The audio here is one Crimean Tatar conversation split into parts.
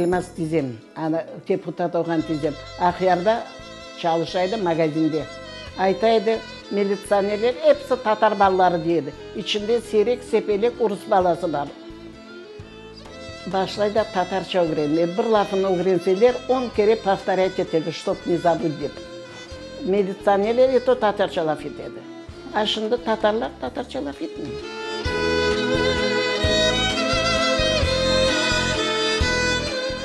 Elmaz tizem, ana, deputat olğan tizem, Aqyarda çalışa edi magazinde. Ayta edi, militsionerler episi tatar balaları dey edi. İçinde siyrek-sepelek urus balası bar. Başlay da tatarça ögrenmeye. Bir lafını ögrenseler, on kere povtorât etedi, ştob ne zabıt dep. Militsionerler i to tatarça laf ete edi. A şimdi tatarlar tatarça laf etmey.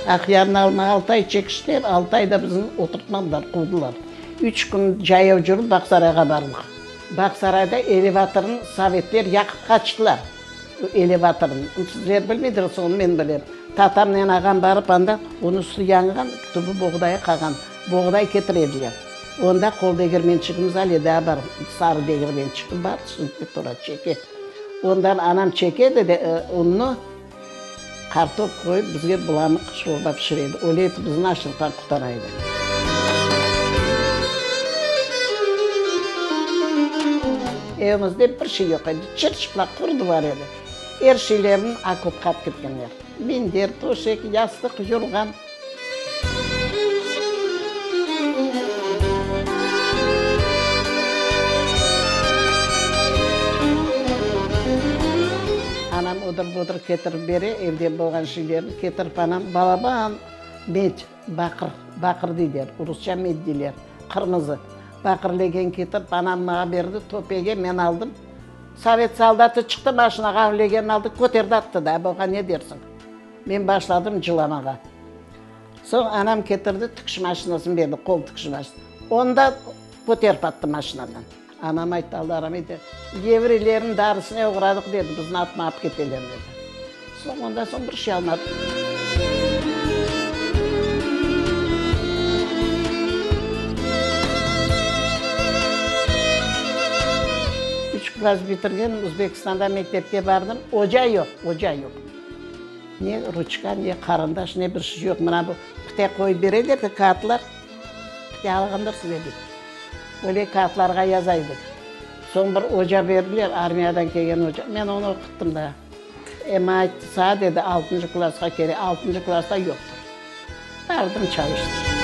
Aqyarnı almağa altı ay çekiştiler, altı ayda bizni oturtmadılar, quvdılar. Üç kün cayav cürip Bağsarayğa bardıq. Bağsarayda elevatornı sovetler yaqıp qaçtılar. Elevatornı. Sizler bilmeydirsiz, onı men bilem. Tatamnen ağam barıp anda, onıñ üstü yanğan, tübü boğdayı qalğan. Boğday ketire ediler. Onda qol degirmençigimiz ale daa bar, sarı degirmençik bar, şimdi tura, çeke. Ondan anam çeke edi de unnı, qartop qoyıp bizge bulamıq şorba pişire edi. Öyle etip bizni açlıqtan qurtara edi. Evimizde bir şey yoq edi, çır-çıplaq quru duvar edi. Er şeylerini okopqa alıp ketkenler. Minder, töşek, yastıq, yorğan. Anam odır-budır ketirip bere, evde bolğan şeylerni ketirip anam balaban med, baqır, baqır deyler, rusça med deyler, qırmızı baqır legen ketirip anam mağa berdi, töpege men aldım. Sovet soldatı çıqtı maşinağa, legenni aldı, köterdi attı da, buña ne dersiñ? Men başladım cılamağa. Soñ anam ketirdi tikiş maşinasını berdi, qol tikiş maşinasını. Onı da köterip attı maşinadan. Anam ayttı, Alla rahmet eylesin, yevreylerniñ darısına oğradıq dedi, bizni atma alıp keteler dedi. Soñ ondan soñ bir şey almadıq. Üç klass bitirgen, Uzbekistanda mektepke bardım, oca yoq, oca yoq. Ne ruçka, ne qarandaş, ne bir şey yoq. Mına bu pite qoyıp bereler de kâğıtlar, pite alğandırsız ebet. Öyle kâğıtlarğa yaza edik. Soñ bir oca berdiler, armiyadan kelgen oca. Men onı oquttım da. Emma ayttı, saat dedi, altıncı klassqa kerek, altıncı klassta yoqtır. Bardım, çalıştım.